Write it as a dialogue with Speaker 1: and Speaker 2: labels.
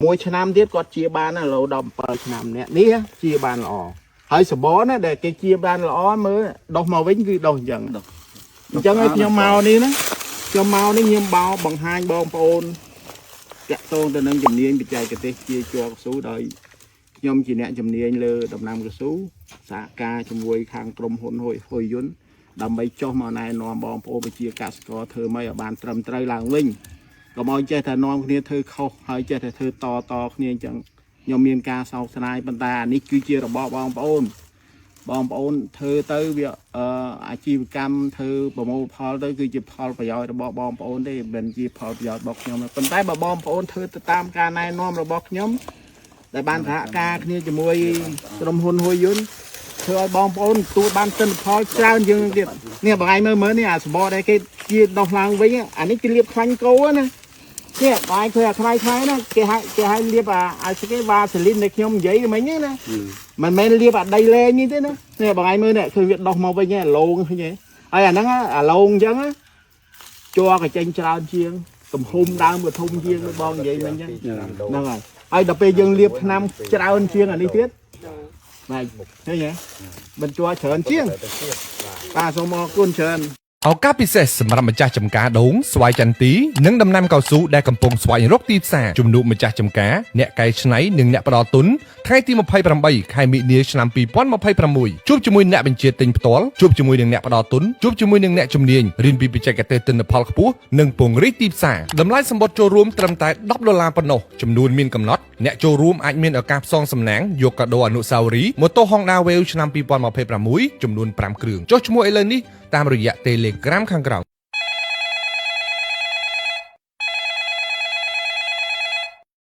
Speaker 1: មួយឆ្នាំទៀតគាត់ជាបានណាលោ17ឆ្នាំអ្នកនេះជាបានល្អហើយសបណាដែលគេជាបានល្អមើលដោះមកវិញគឺដោះអញ្ចឹងអញ្ចឹងឲ្យខ្ញុំមកនេះណាខ្ញុំមកនេះខ្ញុំបោបង្ហាញបងប្អូនតាក់ទងទៅនឹងជំនាញបច្ចេកទេសជាជ័រកស៊ូដោយខ្ញុំជាអ្នកជំនាញលើដំណាំកស៊ូសហការជាមួយខាងក្រុមហ៊ុនហ៊ុយហ៊ុយយុនដើម្បីចុះមកណែនាំបងប្អូនប្រជាកសិករធ្វើម៉េចឲ្យបានត្រឹមត្រូវឡើងវិញ កុំឲ្យចេះតែនាំគ្នាធ្វើខុសហើយចេះតែធ្វើតតគ្នាអញ្ចឹងខ្ញុំមានការសោកស្ដាយប៉ុន្តែអានេះគឺជារបបបងប្អូនបងប្អូនធ្វើទៅវាអឺអាជីវកម្មធ្វើប្រមូលផលទៅគឺជាផលប្រយោជន៍របស់បងប្អូនទេមិនជាផលប្រយោជន៍របស់ខ្ញុំទេប៉ុន្តែបើបងប្អូនធ្វើទៅតាមការណែនាំរបស់ខ្ញុំដែលបានសហការគ្នាជាមួយក្រុមហ៊ុនហ៊ុយយុនធ្វើឲ្យបងប្អូនទទួលបានទិន្នផលច្រើនជាងនឹងទៀតនេះបងឯងមើលមើលនេះអាសបកដែលគេជាដោះឡើងវិញអានេះគេលាបខ្លាញ់គោណា នេះបាយឃើញអាខ្មៅខ្មៅណាគេហៅគេហៅលាបអាអាស្គេវ៉ាសេលីនដែលខ្ញុំនិយាយមិញហ្នឹងណាមិនមែនលាបអាដីលែងនេះទេណានេះបងឯងមើលនេះឃើញវាដោះមកវិញហ្នឹងអាឡូងឃើញទេហើយអាហ្នឹងអាឡូងអញ្ចឹងជ័រក៏ចេញច្រើនជាងទំហំដើមក៏ធំជាងដូចបងនិយាយមិញអញ្ចឹងហ្នឹងហើយហើយដល់ពេលយើងលាបថ្នាំច្រើនជាងអានេះទៀតបាទឃើញទេមិនជ័រច្រើនជាងបាទសូមអរគុណច្រើន
Speaker 2: ឱកាសពិសេសសម្រាប់ម្ចាស់ចំការដូងស្វាយចន្ទីនិងដំណាំកៅស៊ូដែលកំពុងស្វែងរកទីផ្សារជំនួបម្ចាស់ចំការអ្នកកែច្នៃនិងអ្នកផ្ដល់ទុនថ្ងៃទី28ខែមិនិនាឆ្នាំ2026ជួបជាមួយអ្នកបញ្ជាទិញផ្ទាល់ជួបជាមួយនឹងអ្នកផ្ដល់ទុនជួបជាមួយនឹងអ្នកជំនាញរៀនពីបច្ចេកទេសទិន្នផលខ្ពស់និងពង្រីកទីផ្សារតម្លៃសម្បត្តិចូលរួមត្រឹមតែ10ដុល្លារប៉ុណ្ណោះចំនួនមានកំណត់អ្នកចូលរួមអាចមានឱកាសផ្សងសំណាងយកកាដូអនុស្សាវរីយ៍ម៉ូតូ Honda Wave ឆ្នាំ2026ចំនួន5គ្រឿងចុះឈ្មោះឥឡូវនេះតាមរយៈ Telegram ខាងក្រោម។